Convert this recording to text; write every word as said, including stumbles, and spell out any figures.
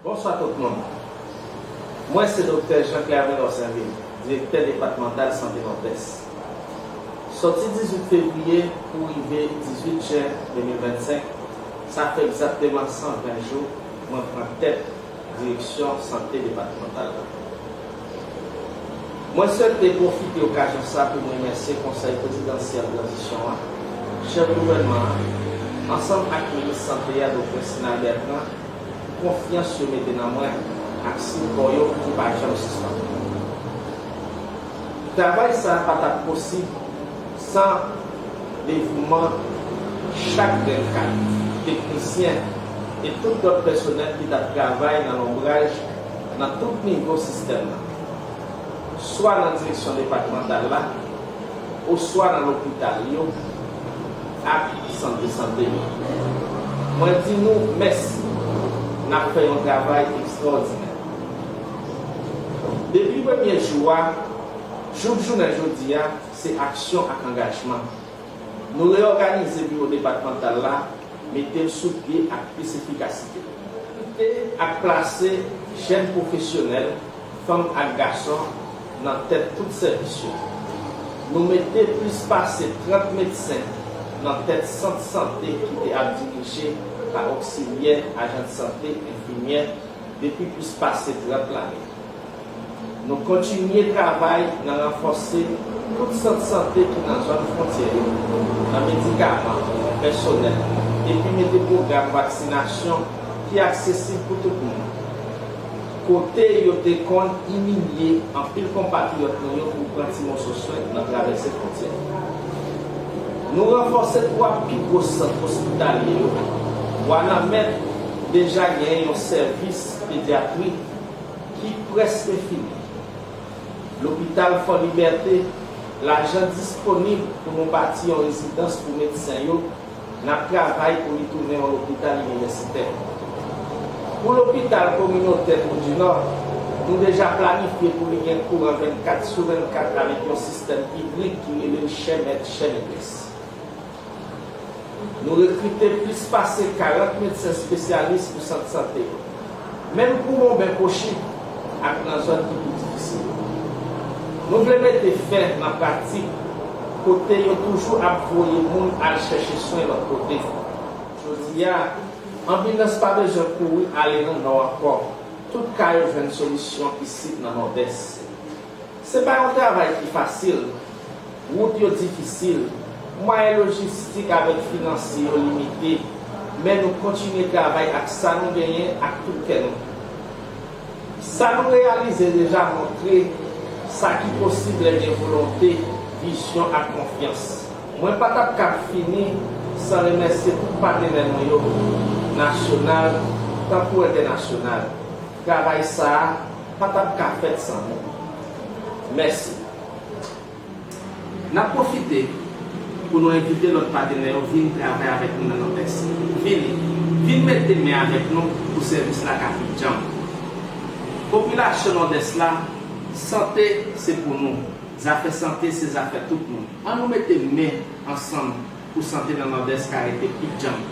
Bonswa tout moun. Mwen se Doktè Jean Clairvelor Sainvil, Direktè Depatmantal Sante Nòdès. Sòti dizuit fevriye pou rive dizuit jen de mil vennsenk, sa fè egzakteman san ven jou mwen pran tèt direksyon sante depatmantal la. Mwen swete pwofite okazyon sa pou m remèsye Konsèy Prezidansyèl Tranzisyon an, chèf gouvènman an, ansanm ak Minis Sante a, Doktè Sinal Bertrand, pou konfyans yo mete nan mwen ak sipò yo ki pa janm sispann. Travay sa a pa t ap posib san devouman chak grenn kad, teknisyen e tout lòt pèsonèl ki t ap travay nan lonbraj nan tout nivo sistèm nan, swa nan direksyon depatmantal la, oswa nan lopital yo ak sant de sante yo. Mwen di nou mèsi, n ap fè yon travay ekstraòdinè. Depi premye jou a, jouk jounen jodi a, se aksyon ak angajman. Nou reyòganize biwo depatmantal la, mete l sou pye ak plis efikasite. Rekrite ak plase jèn pwofesyonèl, fanm ak gason, nan tèt tout sèvis yo. Nou mete plis pase trant medsen nan tèt sant sante ki te ap dirije pa oksilyè, ajan de sante, enfimyè, depi plis pase trant lane. Nou kontinye travay nan ranfòse tout sant sante ki nan zòn fwontyè yo, nan medikaman, pèsonèl, epi mete pwogram vaksinasyon ki aksesib pou tout moun. Kote yo te konn imilye anpil konpatriyòt nou yo pou pran ti moso swen nan travèse fwontyè. Nou ranfòse twa pi gwo sant ospitalye yo. Wanament deja genyen yon sèvis pedyatri ki prèske fini. Lopital Fò Libète, lajan disponib pou nou bati yon rezidans pou medsen yo, n ap travay pou li tounen yon lopital inivèsitè. Pou lopital kominotè Twou di Nò, nou deja planifye pou li gen kouran vennkat sou vennkat avèk yon sistèm ibrid ki rele l chè mèt, chè metrès. Nou rekrite plis pase karant medsen espesyalis pou sant sante yo, menm pou Monben, Kochit ak nan zòn ki pi difisil. Nou vle mete fen nan pratik kote yo toujou ap voye moun al chèche swen lòt kote. Jodi a, anbilans pa bezwen kouri ale nan Nò ankò. Tout ka yo jwenn solisyon isit nan Nòdès. Se pa yon travay ki fasil. Wout yo difisil, mwayen lojistik avèk finansye yo limite, men nou kontinye travay ak sa nou genyen ak tout kè nou. Sa nou reyalize deja montre sa ki posib lè gen volonte, vizyon ak konfyans. Mwen pa t ap kab fini san remèsye tout patenè nou yo, nasyonal tankou entènasyonal. Travay sa a pa t ap ka fèt san nou. Mèsi. N ap pwofite pou nou envite lòt patenè yo vin travay avèk nou nan Nòdès. Vini, vin mete men avèk nou pou sèvis la ka pi djanm. Popilasyon Nòdès la, sante se pou nou. Zafè sante se zafè tout moun. An nou mete men ansanm pou sante nan Nòdès ka rete pi djanm.